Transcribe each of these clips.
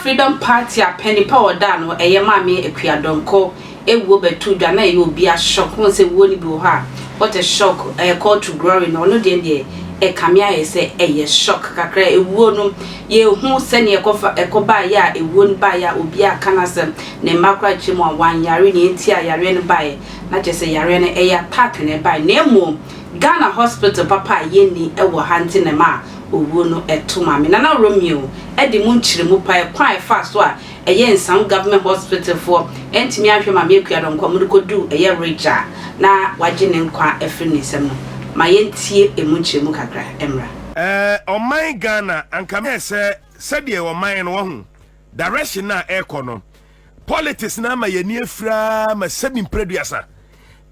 Freedom Party a panipa ɔda no ɛyɛ Maame Akua Donkor ewuo bɛto dwa na ɛyɛ obi ashock ho sɛ wuo no bi wɔ hɔ a, what a shock, ɛyɛ call to glory na ɔno deɛ ɛkame ayɛ sɛ ɛyɛ shock kakra. Ewuo no yɛhu sɛnea ɛkɔfa ɛkɔbaayɛ a ewuo no baayɛ a obi aka n'asɛm ne mma koraa kyerɛ mu a wanyare ne nti a yareɛ no baayɛ na kyerɛ sɛ yareɛ no ɛyɛ attack na ɛbaayɛ, na emu Ghana hospital papa a yɛnni ɛwɔ ha nti na ma owuo no ɛto Maame. Nana Romeo ɛde mu nkyerɛmu pa ɛkwan a ɛfa so a ɛyɛ Nsawam Government Hospital foɔ ɛntumi ahwɛ Maame Akua Donkor mu de kɔdu ɛyɛ Ridge a na wagye ne nkwa ɛfiri ne nsam no. Ma yɛntie emu nkyerɛmu kakra mmra. Ɔman Ghana anka mɛ sɛ sɛdeɛ ɔman no wahu direction na ɛrekɔ no, politics na ama yɛni afiraa ma sɛbi mprɛduasa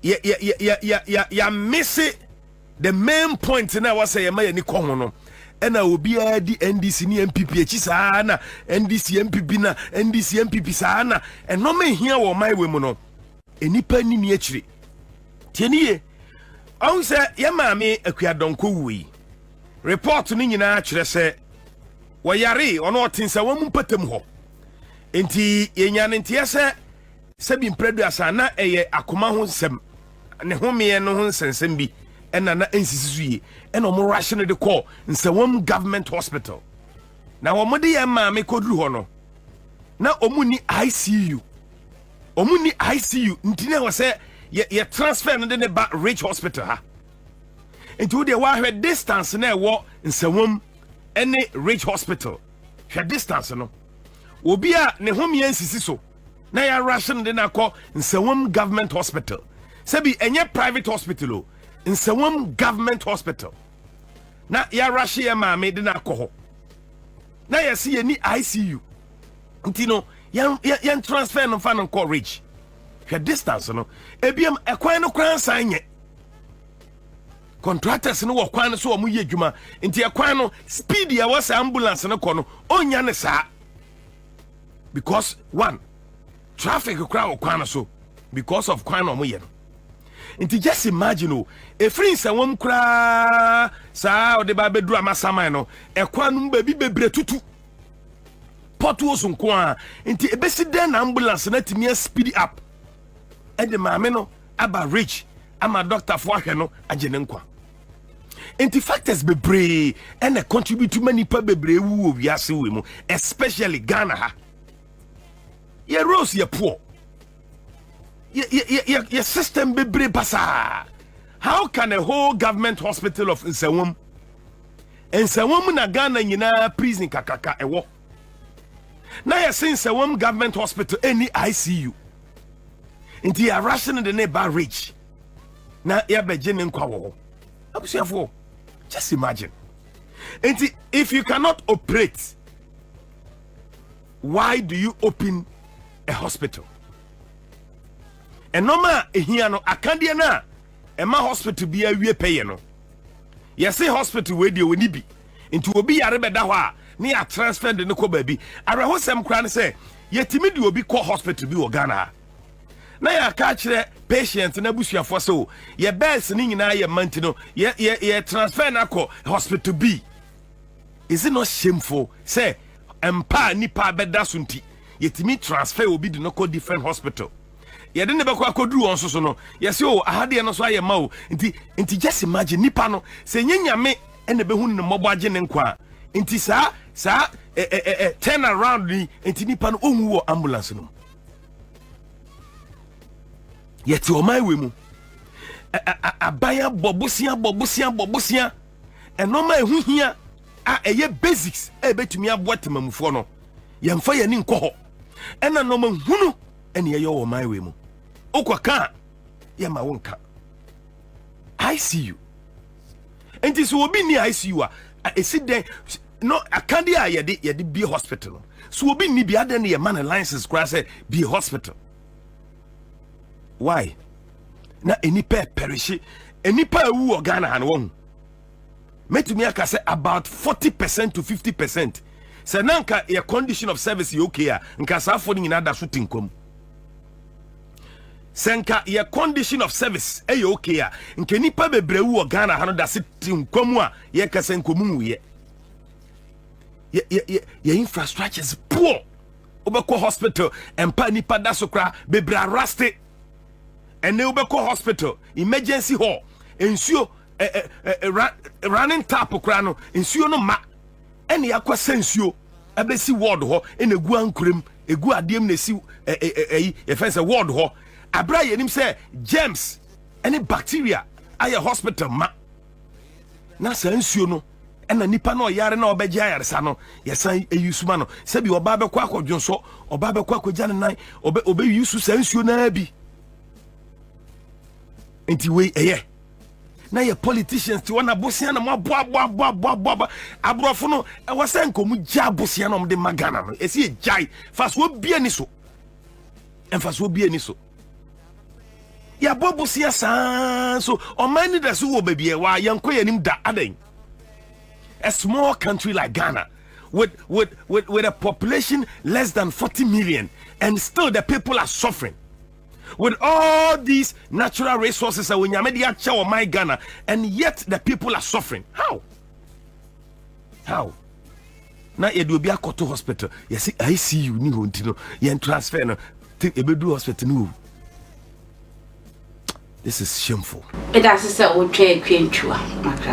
yɛ yɛ yɛ yɛ yɛ yɛamese the main point na ɛwɔ sɛ yɛma yɛni kɔ ho no. Ɛna obiara di NDC ne NPP akyi saa na NDC NPP na NDC NPP saa na ɛnɔma ehia wɔ ɔman wɔ mu no, nipa ni ni akyire. Tie ni yie, ɔn sɛ yɛ Maame Akua Donkor wu yi, report no nyinaa kyerɛ sɛ wɔyare, ɔno ɔte Nsawam mu mpatam hɔ, nti yɛnya ne nteɛ sɛ sɛbi mprɛduasa na ɛyɛ akoma ho nsɛm, ne homeɛ no ho nsɛnsɛm bi ɛna na ɛnsisi so yie, ɛna ɔmo rush no de kɔɔ Nsawam Government Hospital. Na wɔn de yɛn maame kɔduru hɔ no, na ɔmo ni ICU, ɔmo ni ICU, nti na wɔ sɛ yɛ transfer no de ne ba Ridge Hospital ha. Nti wo deɛ wahwɛ distance na ɛwɔ Nsawam ɛne Ridge Hospital, hwɛ distance no. Obi a ne homeɛ nsisi so na yɛarahye no de no akɔ Nsawam Government Hospital, sɛbi ɛnyɛ private hospital o, Nsawam Government Hospital na yɛarahye yɛ maame de no akɔ hɔ na yɛsi yɛ ni ICU, nti no yɛn transfer no fa no nkɔ Ridge. Hwɛ distance no. Ebiem, ɛkwan no koraa nsan nyɛ, contractors no wɔ kwan no so, wɔn yɛ adwuma, nti ɛkwan no speed yɛ wɔ sɛ ambulance no kɔ no ɔnya ne saa, because one, traffic koraa wɔ kwan no so because of kwan na wɔn yɛ no. Nti just imagine o, efiri Nsawam koraa saa ɔde ba abɛduru Amasaman no, ɛkwan no mu baabi bebree tutu, potholes nko a. Nti ebesi dɛn na ambulance na tumi speed up ɛde maame no aba Ridge ama doctorfoɔ ahwɛ no agye ne nkwa? Nti factors bebree ɛna contribute ma nipa bebree wu wɔ wiase wɔ mu, especially Ghana ha. Yɛ roads yɛ poor, yɛ system bebree basaa. How can a whole government hospital of Nsawam, Nsawam na Ghana nyinaa prison kakraka ɛwɔ, na yɛse Nsawam Government Hospital ɛni ICU, nti yɛarahye no de ne ba Ridge na yɛbɛgye ne nkwa wɔ hɔ? Abusuafoɔ, just imagine. Nti if you cannot operate, why do you open a hospital? Ɛnɔma a ehia no, akadeɛ no a ɛma hospital bi awie pɛyɛ no, yɛse hospital wei deɛ wɔni bi, nti obi yare bɛda hɔ a ne yɛ transfer de ne kɔ baabi. Awerɛhosɛm koraa ne sɛ yɛtumi de obi kɔ hospital bi wɔ Ghana ha na yɛaka akyerɛ patient na abusuafoɔ sɛ o, yɛ beds ne nyinaa yɛ ma, nti no yɛ transfer no akɔ hospital B. Is it not shameful sɛ mpa a nipa bɛda so nti yɛtumi transfer obi de no kɔ different hospital, yɛde ne bɛkɔ akɔduru wɔn so no yɛsɛ o, ahadeɛ no so ayɛ ma o? Nti just imagine, nipa no sɛ nye Nyame ɛna bɛhu ne mmɔbɔ agye ne nkwa a, nti saa ɛ ɛ ɛ turn around ni, nti nipa no ɔnwu wɔ ambulance no mu. Yɛte ɔman wei mu, aban abɔ bosia, bɔ bosia, bɔ bosia, ɛnɔɔma ɛho hia a ɛyɛ basics a ɛbɛtumi aboa temamufoɔ no, yɛmfa yɛni nkɔ hɔ, ɛna nɔɔma hunu ɛne ɛyɛ wɔ ɔman wei mu. Wokɔ ka a yɛma wo nka ICU, nti sɛ obi ni ICU a, ɛsi dɛn no akadeɛ a yɛde bie hospital no so? Obi ni bi adɛn ne yɛma ne license koraa sɛ bie hospital? Why na enipa ɛpɛrehye? Enipa ewu wɔ Ghana ha no, wɔn mɛtumi aka sɛ about 40% to 50%, sɛ na nka yɛ condition of service yɛ okay a, nka saa afɔ no nyinaa da so te nkwam. Sɛ nka yɛ condition of service ɛyɛ okay a, nka nipa bebree wu wɔ Ghana ha no da so te nkwam a yɛkasa nkomu nwuyɛ. Yɛ infrastructure is poor. Wobɛkɔ hospital, mpa nipa da so koraa bebree araste. Ɛnɛ wobɛkɔ hospital emergency hall, nsuo ɛ ɛ ɛ running tap koraa no, nsuo no ma ɛna yɛakɔ sɛ nsuo ɛbɛsi ward hɔ, ɛna egu ankorem, egu adeɛ mu na esi ɛ ɛ ɛyi yɛfɛn sɛ ward hɔ, abira yɛnim sɛ germs ɛne bacteria ayɛ hospital ma. Na saa nsuo no ɛna nipa na ɔyare na ɔbɛgye ayaresa no, yɛsan eyi suma no. Sɛbi, ɔbaa bɛkɔ akɔdwonsɔ, ɔbaa bɛkɔ akɔgya ne nan, ɔbɛ ɔbɛyi su saa nsuo naa bi. Nti wei ɛyɛ na yɛ politicians ti wɔn abosia na mo aboaboaboaboaboa aborɔfo no. Ɛwɔ sɛ nkɔmu gya abosia na wɔn de ma Ghana no, esi yɛ gyae fasoɔ bia ni so, mfasoɔ bia ni so. Yɛabɔ bosia saa so, ɔman ni da so wɔ baabi ɛwɔ a yɛnkɔ yɛn anim da adan. A small country like Ghana with a population less than 40 million, and still the people are suffering. With all these natural resources that we akyɛ ɔman Ghana, and yet the people are suffering. How? How? Na yɛde obi akɔto hospital, yɛsɛ ICU ni hɔ, nti no yɛn transfer no ebedu hospital no. This is shameful. Ɛda ase sɛ wotwa atwa ntwiwa makra.